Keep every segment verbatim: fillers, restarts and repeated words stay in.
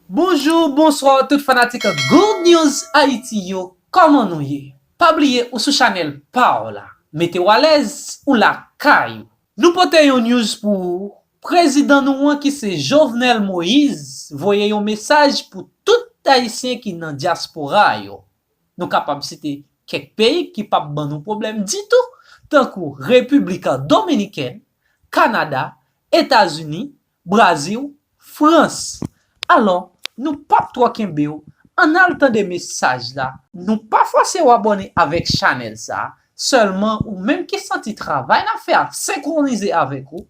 Bonjou, bonswa tout fanatik Good News Haiti yo, kòman nou ye? Pa bliye ou sou chanèl pa w la. Mete w alèz, ou lakay ou. Nou pote yon news pou ou. Prezidan nou an ki se Jovenel Moïse voye yon mesaj pou tout Ayisyen ki nan dyaspora yo. Nou kapab site kèk peyi ki p ap ban nou pwoblèm ditou, tankou Repiblik Dominikèn, Kanada, Etazini, Brazil, Frans. Alò, nou p ap twò kenbe w, ann al tande mesaj la. Nou pa fòse w abòne avèk chanèl sa a, sèlman ou menm ki santi travay n ap fè a senkwonize avèk ou,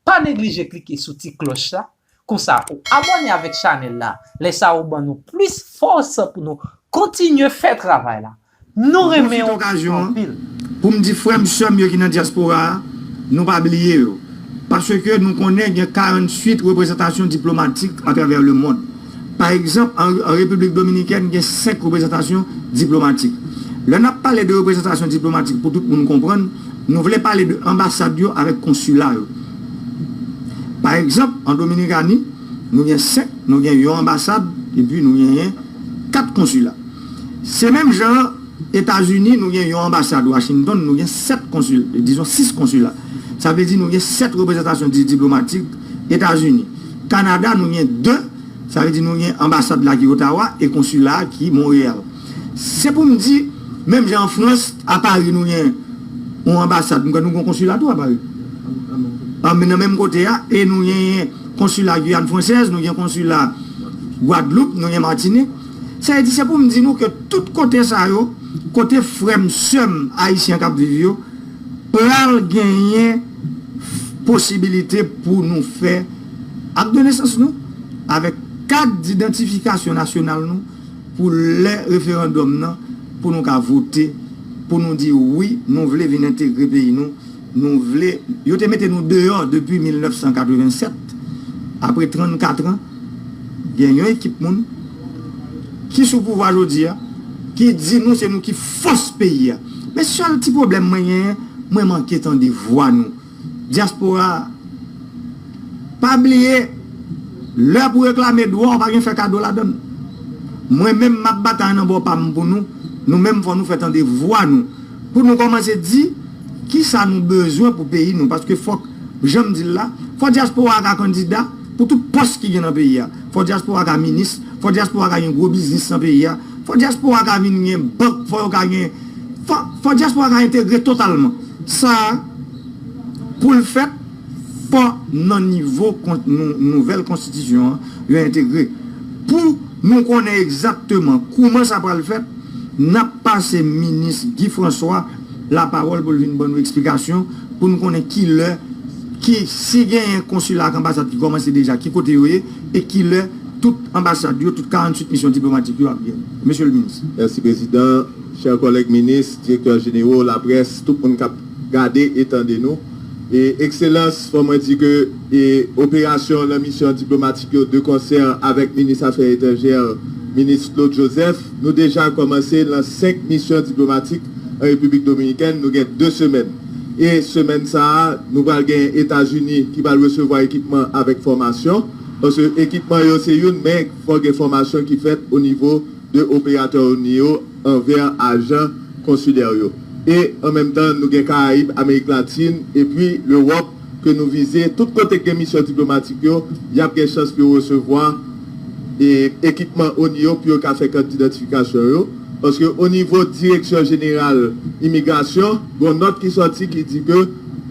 pa neglije klike sou ti klòch la, konsa ou abòne avèk chanèl la, lè sa ou ban nou plis fòs pou nou kontinye fè travay la. Nou renmen w anpil. Pou m di frè m, sè m yo ki nan dyaspora a, nou pa bliye yo. Paske nou konnen gen karanntuit reprezantasyon diplomatik atravè lemond. Pa egzanp, an, an Repiblik Dominikèn, gen senk reprezantasyon diplomatik. Lè n ap pale de reprezantasyon diplomatik, pou tout moun konprann, nou vle pale de anbasad yo avèk konsila yo. Pa egzanp, an Dominikani, nou gen senk, nou gen yon anbasad, epi nou genyen kat konsila. Se menm jan an, Etazini, nou gen yon anbasad Washington, nou gen sèt konsila, dizon sis konsila. Sa vle di nou gen sèt reprezantasyon di, diplomatik Etazini. Kanada, nou gen de, sa vle di nou gen anbasad la ki Ottawa e konsila a ki Montréal. Se pou m di, menm jan an Frans, a Pari nou gen yon anbasad, m kwè nou gen yon konsila tou a Pari. An, men nan menm kote a, e nou gen konsila Guyane Française, nou gen konsila Gwadloup, nou gen Matinik. Sa vle di, se pou m di nou ke tout kote sa yo, kote frè m, sè m ayisyen k ap viv yo, pral genyen posibilite pou nou fè ak de nesans nou, avèk kat didantifikasyon nasyonal nou, pou lè referandòm nan, pou nou ka vote, pou nou di wi, nou vle vin entegre peyi nou, nou vle, yo te mete nou deyò depi mil nèf san katreven sèt, apre trannkat an, gen yon ekip moun ki sou pouvwa jodi a, ki di nou se nou ki fòs peyi a. Men sèl ti pwoblèm mwen genyen, mwen manke tande vwa nou. Dyaspora, pa bliye, lè pou reklame dwa, w pa gen fè kado ladann. Mwen menm, m ap batay nan bò pa m pou nou, nou menm fò nou fè tande vwa nou. Pou nou kòmanse di kisa nou bezwen pou peyi nou, paske fòk, jan m di l la, fò dyaspora ka kandida pou tout pòs ki gen nan peyi a. Fò dyaspora ka minis, fò dyaspora ka gen gwo biznis nan peyi a. Fò dyaspora ka vin gen bank, fò yo ka gen, fò, fò dyaspora ka entegre totalman. Sa a, pou l fèt, fò nan nivo kon, nou, nouvèl konstitisyon an, yo entegre. Pou nou konnen egzakteman kouman sa pral fèt, n ap pase minis Guy François lapawòl pou l vin ban nou eksplikasyon, pou nou konnen kilè, ki, si genyen konsila ak anbasad ki kòmanse deja, ki kote yo ye, e kilè tout anbasad yo, tout karanntuit misyon diplomatik yo ap gen. Mesye le minis. Mèsi, Prezidan. Chè kòlèg minis, direktè jenero, laprès, tout moun k ap gade e tande nou. E, Ekselans, fò mwen di ke e, operasyon nan misyon diplomatik yo, de konsè avèk minis afè etranjè, minis Claude Joseph, nou deja kòmanse nan senk misyon diplomatik an Repiblik Dominikèn, nou gen de semèn. E semèn sa a, nou pral gen Etazini ki pral resevwa ekipman avèk fòmasyon. Paske ekipman yo se youn, men fò gen fòmasyon ki fèt o nivo de operatè ONI yo anvè ajan konsilè yo. E an menm tan, nou gen Karayib, Amerik Latin, epi Lewòp ke nou vize. Tout kote k gen misyon diplomatik yo, y ap gen chans pou yo resevwa e, ekipman ONI yo pou yo ka fè kat didantifikasyon yo. Paske o nivo Direksyon Jeneral Imigrasyon, gen yon nòt ki sòti ki di ke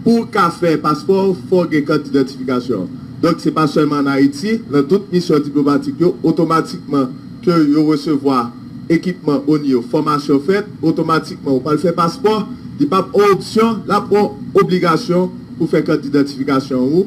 pou w ka fè paspò w, fò w gen kat didantifikasyon. Donk, se pa sèlman ann Ayiti, nan tout misyon diplomatik yo, otomatikman ke yo resevwa ekipman ONI yo, fòmasyon fèt, otomatikman ou pral fè paspò, li p ap yon opsyon, l ap yon obligasyon pou fè kat didantifikasyon ou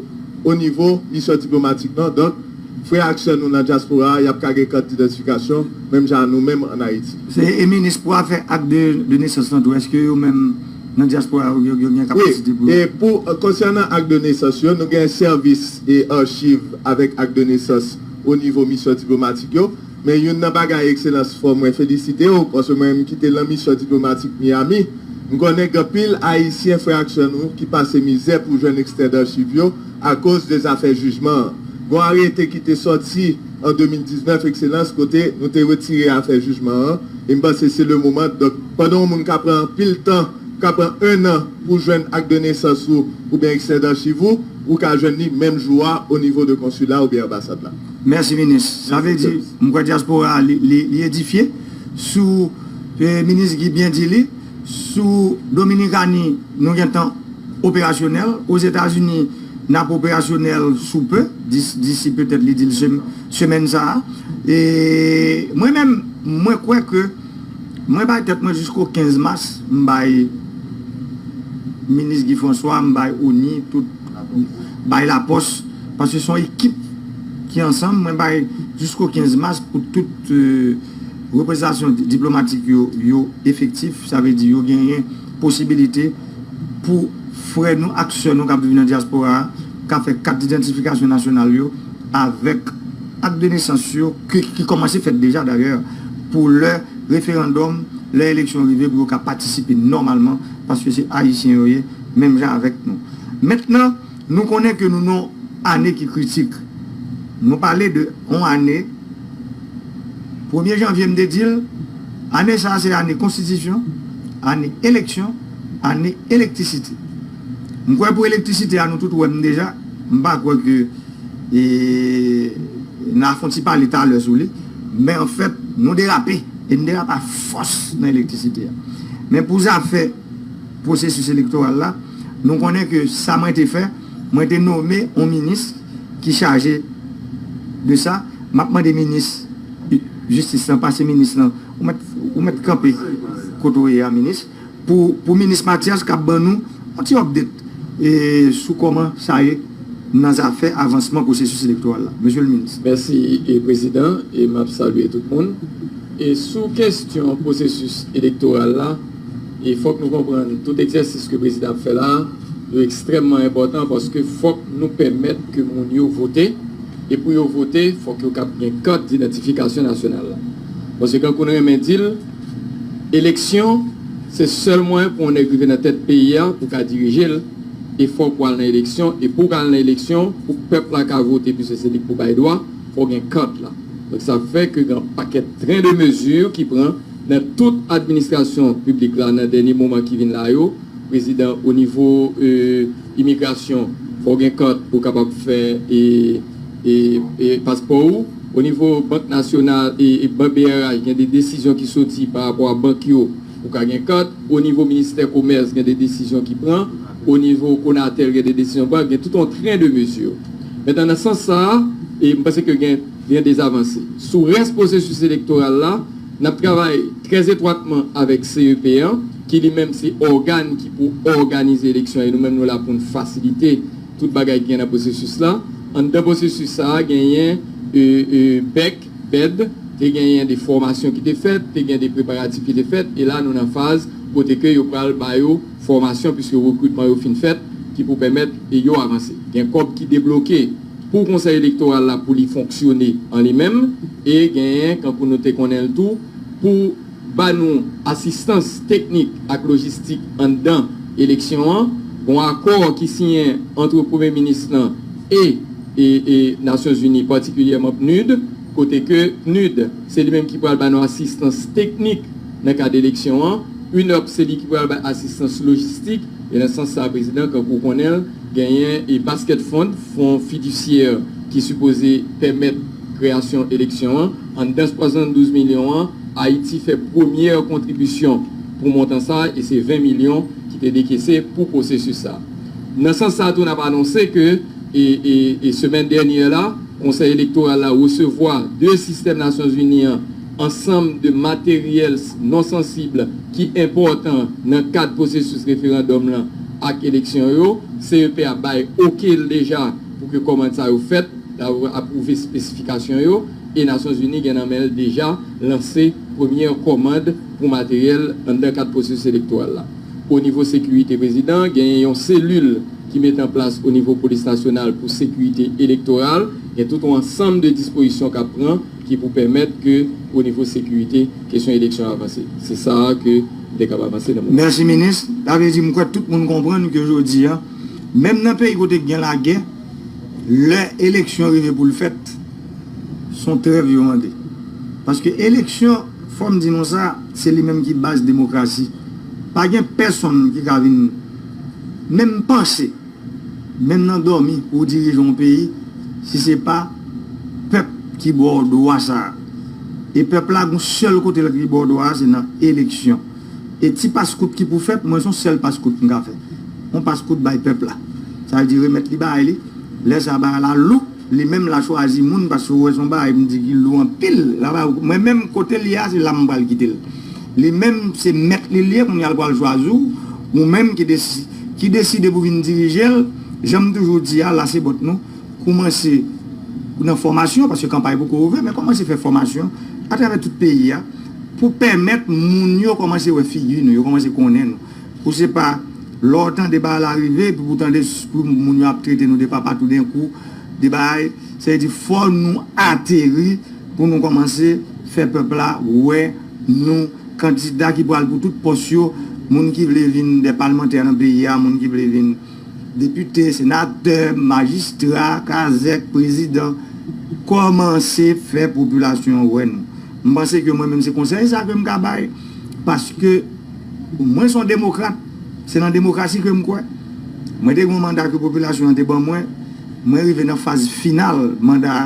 o nivo misyon diplomatik lan. Donk, frè ak sè nou nan dyaspora a, y ap ka gen kat didantifikasyon, menm jan a nou menm ann Ayiti. Se, e minis, pou afè ak de, de nesans lan tou, èske yo menm nan dyaspora yo, yo, yo gen kapasite pou yo? E pou, konsènan ak de nesans yo, nou gen sèvis e achiv avèk ak de nesans o nivo misyon diplomatik yo. Men youn nan bagay, Ekselans, fò mwen felisite w, paske mwen menm ki te lan misyon diplomatik Miami, m konnen gen anpil Ayisyen, frè ak sè nou, ki pase mizè pou jwenn ekstrè dachiv yo akoz de zafè jijman an. Gen yon arete ki te sòti an de mil diznèf, Ekselans, kote nou te retire afè jijman an. E m panse se le moman. Donk, pandan yon moun ka pran anpil tan, ka pran en an pou jwenn ak de nesans ou oubyen eksè dachiv ou, ou ka jwenn li menm jou a o nivo de konsila oubyen anbasad la. Mèsi, minis. Sa vle di, m kwè dyaspora a, li, li, li edifye sou eh, minis Guy byen di li, sou Dominikani, nou gentan operasyonèl. Ozetazini, n ap operasyonèl sou pe, dis- disi petèt li di l sem- semèn sa a. E mwen menm, mwen kwè ke mwen bay tèt mwen jisko kenz mas, m bay minis Guy François, m bay ONI, tout, bay Lapòs, paske se yon ekip ki ansanm, mwen bay jisko kenz mas pou tout eh, reprezantasyon di- diplomatik yo, yo efektif, sa vle di yo genyen posibilite pou frè nou ak sè nou k ap viv nan dyaspora a, ka fè kat idantifikasyon nasyonal yo avèk ak de nesans yo ki, ki kòmanse fèt deja dayè, pou lè referandòm, lè eleksyon rive, pou yo ka patisipe nòmalman, paske se Ayisyen yo ye, menm jan avèk nou. Mentnan, nou konnen ke nou nan yon ane ki kritik. Nou pale de yon ane, premye janvye, m te di l, ane sa a se ane konstitisyon, ane eleksyon, ane elektrisite. M kwè pou elektrisite a, nou tout wè m deja, m pa kwè ke e, n a fè yon ti pale talè sou li, men anfèt, nou derape, e n derape a fòs nan elektrisite a. Men pou zafè pwosesis elektoral la, nou konnen ke sa mwen te fè, mwen te nome yon minis ki chaje de sa. M ap mande minis jistis lan, pase minis lan, ou mèt, ou mèt kanpe kote w ye a, minis, pou, pou minis Mathias k ap ban nou yon ti update e, sou kòman sa ye nan zafè avansman pwosesis elektoral la. Mesye le minis. Mèsi, e, Prezidan, e m ap salye tout moun. E sou kesyon pwosesis elektoral la, e fòk nou konprann tout egzèsis ke Prezidan ap fè la, yo ekstrèmman enpòtan paske fòk nou pèmèt ke moun yo vote, e pou yo vote, fòk yo kab gen kat idantifikasyon nasyonal la. Paske kankou n renmen di l, eleksyon, se sèl mwayen pou yon nèg rive nan tèt peyi a, pou ka dirije l, e fòk w al nan eleksyon, e pou w ka al nan eleksyon, pou pèp la ka vote, piske se li k pou bay dwa, fò w gen kat la. Donk, sa fè ke gen yon pakèt tren de mezi ki pran nan tout administrasyon piblik la nan dènye moman ki vin la yo, Prezidan, o nivo, e, imigrasyon, fò w gen kat pou w kapab fè, e, e, e, paspò ou. O nivo Bank Nasyonal e, e Bank B R H, gen de desizyon ki soti pa rapò a bank yo, ou ka gen kat. O nivo Ministè Komès, gen de desizyon ki pran. O nivo Konatel, gen de desizyon pran. Gen tout yon tren de mezi. Mentnan, nan sans sa a, e m panse ke gen, gen de avanse. Sou rès pwosesis elektoral la, n ap travay trè etwatman avèk C E P an, ki li menm se ògàn ki pou òganize eleksyon, e nou menm nou la pou n fasilite tout bagay ki gen nan pwosesis la. Anndan pwosesis sa a, genyen, e, e, bèk, bèd, te genyen de fòmasyon ki te fèt, te gen de preparatif ki te fèt, e la nou nan faz kote ke yo pral ba yo fòmasyon, piske rekritman yo fin fèt, ki pou pèmèt e yo avanse. Gen kòb ki debloke pou Konsèy Elektoral la pou li fonksyone an li menm, e genyen, kankou nou te konnen l tou, pou ba nou asistans teknik ak lojistik anndan eleksyon an. Gon akò ki siyen ant Premye Minis lan e, e, e Nasyonzini, patikilyèman PNUD, kote ke PNUD, se li menm ki pral ba nou asistans teknik nan kad eleksyon an. UNOPS, se li ki pral bay asistans lojistik. E nan sans sa, Prezidan, kankou w konnen l, genyen e Basket Fund, fon fidisyè ki sipoze pèmèt kreyasyon eleksyon an. Anndan swasanndouz milyon an, Ayiti fè premyè kontribisyon pou montan sa a, e se ven milyon ki te dekese pou pwosesis sa a. Nan sans sa a tou, n ap anonse ke, e, e, e semèn dènyè la, Konsèy Elektoral la resevwa de sistèm Nasyonzini an, ansanm de materyèl non sansib ki enpòtan nan kad pwosesis referandòm lan ak eleksyon yo. C E P a bay oke l deja pou ke kòmand sa yo fèt, l ap apwouve espesifikasyon yo, e Nasyonzini gen nan men l deja lanse premyè kòmand pou materyèl anndan kad pwosesis elektoral la. O nivo sekirite, Prezidan, genyen yon selil ki mete an plas o nivo Polis Nasyonal pou sekirite elektoral. Gen tout yon ansanm de dispozisyon k ap pran ki pou pèmèt ke, o nivo sekirite, kesyon eleksyon avanse. Se sa a ke m te kab avanse nan moman. Mèsi, minis. Sa vle di, m kwè tout moun konprann ke jodi a, menm nan peyi kote k gen lagè, lè eleksyon rive pou l fèt, Yon trèv yo mande. Paske eleksyon, fò m di nou sa, se li menm ki baz demokrasi. Pa gen pèsonn ki ka vin menm panse, menm nan dòmi, pou dirije yon peyi, si se pa pèp ki ba w dwa sa a. E pèp la, gon sèl kote l ki ba w dwa a, se nan eleksyon. E ti paskout ki pou fèt, mwen se yon sèl paskout m ka fè. Yon paskout bay pèp la. Sa vle di remèt li bay li. Lè sa bagay la lou, li menm l a chwazi moun, paske ou wè se yon bagay m di ki lou anpil. Laba, mwen menm kote l ye a, se la m pral kite l. Li menm se mèt li l ye, kounye a l pral chwazi w, ou menm ki desi-, ki deside pou vin dirije l. Jan m toujou di a, lase bòt nou, koumanse nan fòmasyon, paske kanpay poko ouvè, men kòmanse fè fòmasyon atravè tout peyi a, pou pèmèt moun yo kòmanse wè figi nou, yo kòmanse konnen nou. Pou se pa lè w tande bagay la rive, epi pou tande s-, pou moun yo ap trete nou de papa toudenkou, de bagay, sa vle di fò nou ateri pou nou kòmanse fè pèp la wè nou kandida ki pral pou tout pòs yo, moun ki vle vin de palmantè nan peyi a, moun ki vle vin depite, senatè, majistra, kazèk, prezidan, kòmanse fè popilasyon an wè nou. M panse ke mwen menm se konsèy sa ke m ka bay, paske mwen se yon demokrat, se nan demokrasi ke m kwè. Mwen te gen yon manda ke popilasyon an te ban mwen, mwen rive nan faz final manda a,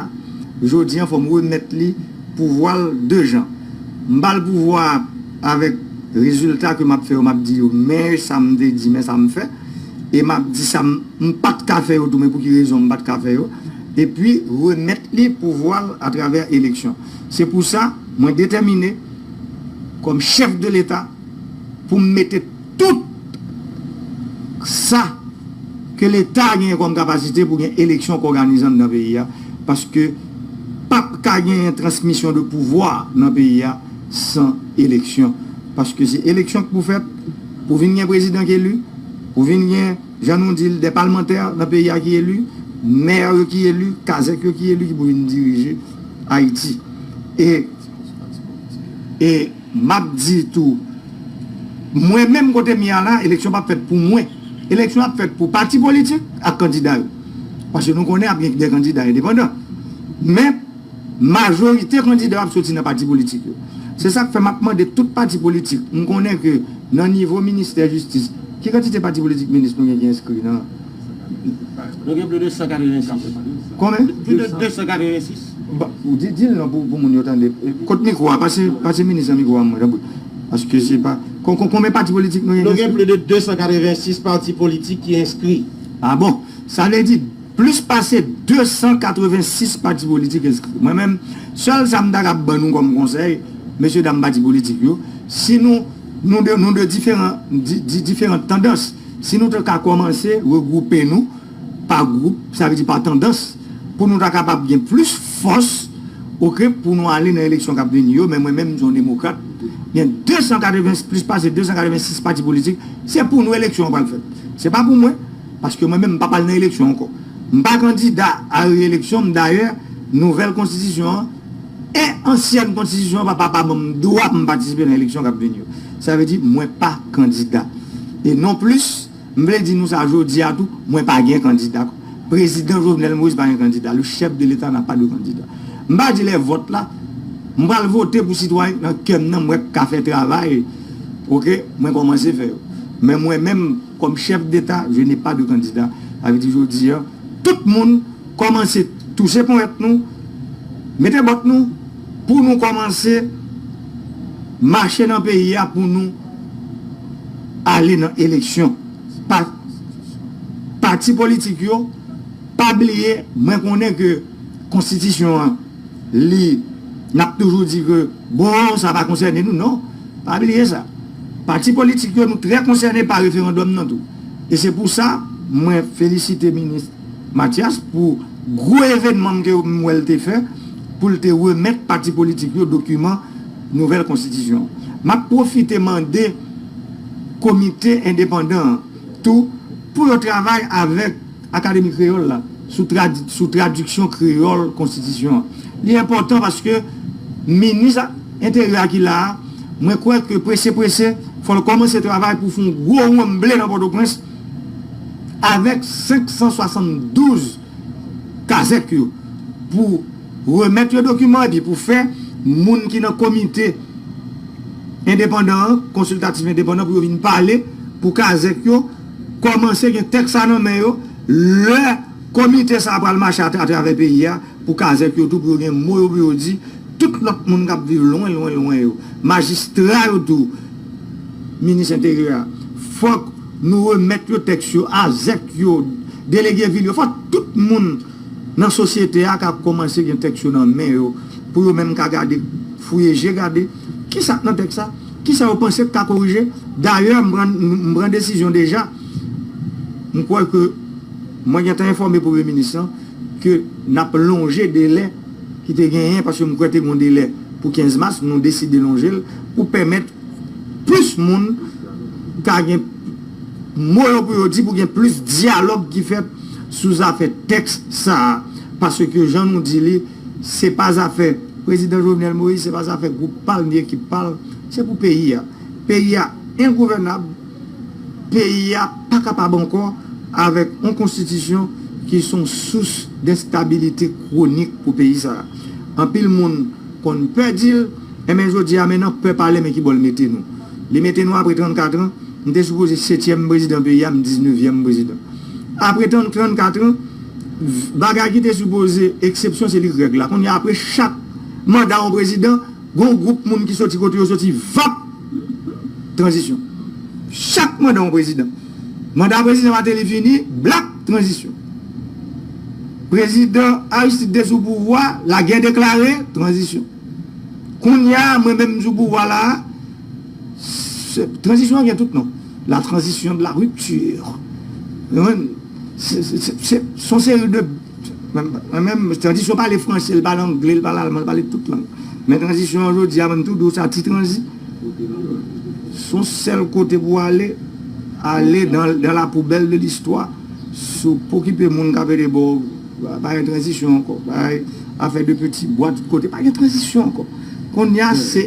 jodi an fò m remèt li pouvwa l de jan. M ba l pouvwa a avèk rezilta ke m ap fè yo, m ap di yo, men sa m te di, men sa m fè, e m ap di sa m, m pa t ka fè yo tou, men pou ki rezon m pa t ka fè yo, epi remèt li pouvwa l atravè eleksyon. Se pou sa, mwen detèmine, kòm chèf de Leta, pou m mete tout sa ke Leta genyen kòm kapasite pou gen eleksyon k òganize anndan peyi a, paske p ap ka genyen transmisyon de pouvwa nan peyi a san eleksyon. Paske se eleksyon k pou fèt, pou vin gen prezidan k eli, pou vin gen, jan nou di l, de palmantè nan peyi a ki eli, mè yo ki eli, kazèk yo ki eli, ki pou vin dirije Ayiti. E, e m ap di tou, mwen menm kote m ye a la, eleksyon p ap fèt pou mwen. Eleksyon ap fèt pou pati politik ak kandida yo. Paske nou konnen ap gen de kandida endepandan. Men, majorite kandida yo ap soti nan pati politik yo. Se sa k fè m ap mande tout pati politik. M konnen ke nan nivo ministè jistis, ki kantite pati politik minis nou gen ki enskri nan Nou gen plis de san katrevensis. Konbyen? Plis de de san katrevensis. Ba, ou di, di l non pou, pou moun yo tande. Kot mikwo a, pase, pase minis lan mikwo a mwen, tanpri. Paske se pa, kon, kon, konbyen pati politik nou gen ki enskri? Nou gen plis de de san katrevensis pati politik ki enskri. Ah bon? Sa vle di, plis pase de san katrevensis pati politik enskri. Mwen menm, sèl sa m ta kab ban nou kòm konsèy, mesye dam pati politik yo, si nou, nou de, nou de diferan, di, di, diferan tandans, si nou te ka kòmanse regwoupe nou pa gwoup, sa vle di pa tandans, pou nou ta kapab gen plis fòs, oke, pou nou ale nan eleksyon k ap vini yo, men mwen menm, m se yon demokrat, gen de san katreven, plis pase de san katrevensis pati politik, se pou nou eleksyon an pral fèt. Se pa pou mwen, paske mwen menm, m p ap al nan eleksyon ankò. M pa kandida a reyeleksyon, m dayè, nouvèl konstitisyon an, e ansyèn konstitisyon an pa, pa, pa ban m dwa pou m patisipe nan eleksyon k ap vini yo. Sa vle di, mwen pa kandida. E non plis, m vle di nou sa jodi a tou, mwen pa gen kandida. Prezidan Jovenel Moïse pa gen kandida. Le chef de l'État n'a pas de candidat. M pa di lè vòt la, m pral vote pou sitwayen nan kè m nan, m wè k ka fè travay. Oke, mwen kòmanse fè yo. Men mwen menm, kòm chèf deta, je n'ai pas de candidat. Sa vle di jodi a, tout moun kòmanse touche ponyèt nou, mete bòt nou, pou nou kòmanse mache nan peyi a, pou nou ale nan eleksyon. Pa, pati politik yo, pa bliye, mwen konnen ke konstitisyon an, li, n ap toujou di ke, bon, sa pa konsène nou, non. Pa bliye sa. Pati politik yo, nou trè konsène pa referandòm nan tou. E se pou sa, mwen felisite minis Mathias pou gwo evènman ke m wè l te fè, pou l te remèt pati politik yo dokiman nouvèl konstitisyon. M ap pwofite mande komite endepandan an tou pou yo travay avèk Akademi Kreyòl la sou tradi-, sou tradiksyon kreyòl konstitisyon an. Li enpòtan paske minis a, enteryè a ki la a, mwen kwè ke prese prese, fò l kòmanse travay pou fè yon gwo wonm ble nan Pòtoprens avèk senk san swasanndouz kazèk yo pou remèt yo dokiman epi pou fè moun ki nan komite endepandan an, konsiltatif endepandan, pou yo vin pale, pou kazèk yo kòmanse gen tèks sa nan men yo, lè komite sa a pral mache atra- atravè peyi a, pou kazèk yo tou, pou yo gen mo yo pou yo di, tout lòt moun k ap viv lwen, lwen, lwen yo, majistra yo tou, minis enteryè a, fòk nou remèt yo tèks yo, azèk yo, delege vil yo, fòk tout moun nan sosyete a ka kòmanse gen tèks yo nan men yo, pou yo menm ka gade, fouye je gade, kisa k nan tèks sa, kisa yo panse k ka korije. Dayè, m pran, m pran desizyon deja, m kwè ke mwen gentan enfòme premye minis lan ke n ap lonje delè ki te genyen, paske m kwè te gen yon delè pou kenz mas, nou deside lonje l pou pèmèt plis moun ka gen mo yo pou yo di, pou gen plis dyalòg ki fèt sou zafè tèks sa a. Paske jan nou di li, se pa zafè Prezidan Jovenel Moïse, se pa zafè gwoup pa l ni ekip pa l, se pou peyi a. Peyi a engouvènab, peyi a pa kapab ankò avèk yon konstitisyon ki se yon sous denstabilite kwonik pou peyi sa a. Anpil moun konn pè di l, enben jodi a, men nan pè pale, men ki bò l mete nou. Li mete nou apre trannkat an, m te sipoze setyèm prezidan peyi a, m diznevyèm prezidan. Apre trannkat an, bagay ki te sipoze eksepsyon, se li k règ la. Kounye a, apre chak manda yon prezidan, gon gwoup moun ki soti kote yo soti, vap! Tranzisyon. Chak manda yon prezidan. Manda prezidan Martelly fini, blap, tranzisyon. Prezidan Aristide te sou pouvwa, lagè deklare, tranzisyon. Kounye a, mwen menm m sou pouvwa la a, se- tranzisyon an gen tout non. La transition de la rupture. Ou konprann? Se- se- se- se- se yon seri de Mwen menm, tranzisyon pale franse, l pale angle, l pale alman, l pale tout lang. Men tranzisyon an jodi a, mwen m tou di w sa, ti tranzi. Se yon sèl kote pou w ale, ale dans, dans la poubelle de l'histoire. Si w pokipe moun k ap ede ba w, pa gen tranzisyon ankò. Pa gen afè de peti bwa tout kote, pa gen tranzisyon ankò. Kounye a, se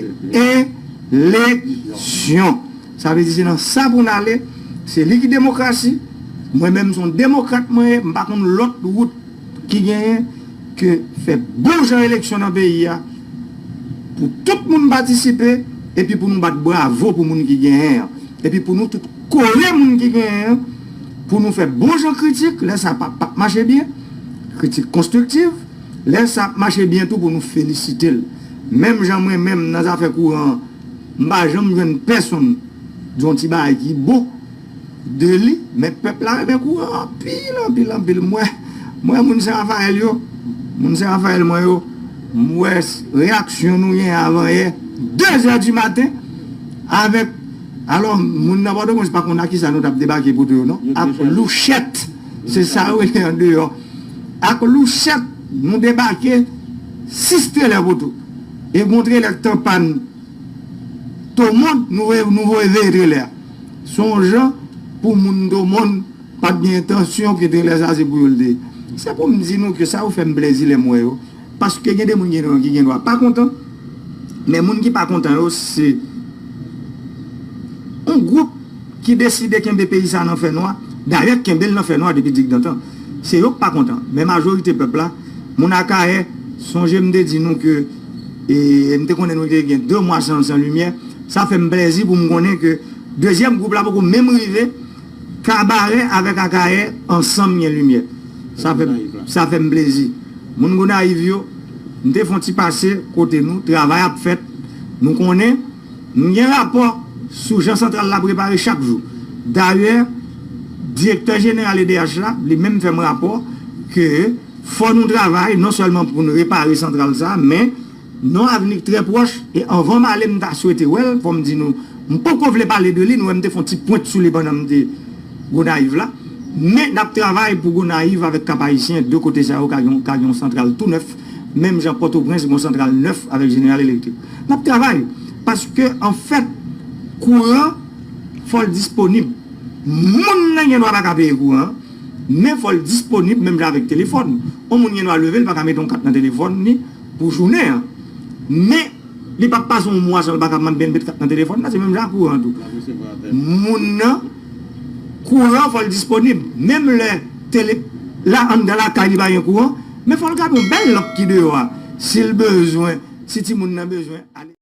eleksyon. Sa vle di se nan sa pou n ale. Se li ki demokrasi. Mwen menm, se yon demokrat mwen ye. M pa konn lòt wout ki genyen ke fè bon jan eleksyon nan peyi a, pou tout moun patisipe, epi pou nou bat bravo pou moun ki genyen an, epi pou nou tout kore moun ki genyen an, pou nou fè bon jan kritik, lè sa p ap, p ap mache byen, kritik konstriktiv, lè sa ap mache byen tou pou nou felisite l. Menm jan mwen menm nan zafè kouran an, m pa janm jwenn pèsonn di yon ti bagay ki bon de li, men pèp la renmen kouran anpil, anpil, anpil. Mwen, mwen, moun Sen Rafayèl yo, moun Sen Rafayèl mwen yo, m wè reyaksyon nou gen avanyè, de zè di maten, avèk, alò, moun nan Pòtoprens pa konn ak kisa nou t ap debake poto yo, non, ak louchèt, se sa yo rele andeyò, ak louchèt, nou debake sis trelè poto, e gon trelè k t an pàn Tomond, nou voye, nou voye veye trelè a. Se yon jan pou moun Tomond pa t gen entansyon ke trelè sa se pou yo l te ye. Se pou m di nou ke sa yo fè m plezi lè m wè yo. Paske gen de moun gen dwa, ki gen dwa pa kontan, men moun ki pa kontan yo, se yon gwoup ki deside kenbe peyi sa nan fènwa. Dayè, kenbe l nan fènwa depi digdantan. Se yo k pa kontan. Men majorite pèp la, moun Akayè, sonje m te di nou ke, e, m te konnen nou te gen de mwa san, san limyè. Sa fè m plezi pou m konnen ke dezyèm gwoup la poko menm rive. Kabarè avèk Akayè ansanm gen limyè. Sa fè, sa fè m plezi. Moun Gonayiv yo, m te fè yon ti pase kote nou, travay ap fèt. Nou konnen, m gen rapò sou jan santral la prepare chak jou. Dayè, direktè jeneral E D H la, li menm fè m rapò ke fò nou travay, non sèlman pou nou repare santral sa, men nan yon avni trè pwòch, e anvan m ale, m ta swete wè l, fò m di nou, m poko vle pale de li, nou wè m te fè yon ti pwent sou li pandan m te Gonayiv la. Men n ap travay pou Gonayiv avèk Kap Ayisyen, de kote sa yo ka gen, ka gen yon santral tou nèf, menm jan Pòtoprens gen yon santral nèf avèk Jeneral Elektrik. N ap travay, paske, anfèt, kouran, fò l disponib. Moun nan gen dwa pa ka peye kouran an, men fò l disponib menm jan avèk telefòn. Yon moun gen dwa leve, l pa ka mete yon kat nan telefòn li pou jounen an. Men, li p ap pase yon mwa san l pa ka mande, met kat nan telefòn nan, se menm jan ak kouran tou. Moun nan, kouran fò l disponib. Menm lè tele, la anndan lakay li pa gen kouran, men fò l gade yon bèl lanp ki deyò a. Si l bezwen, si timoun nan bezwen ale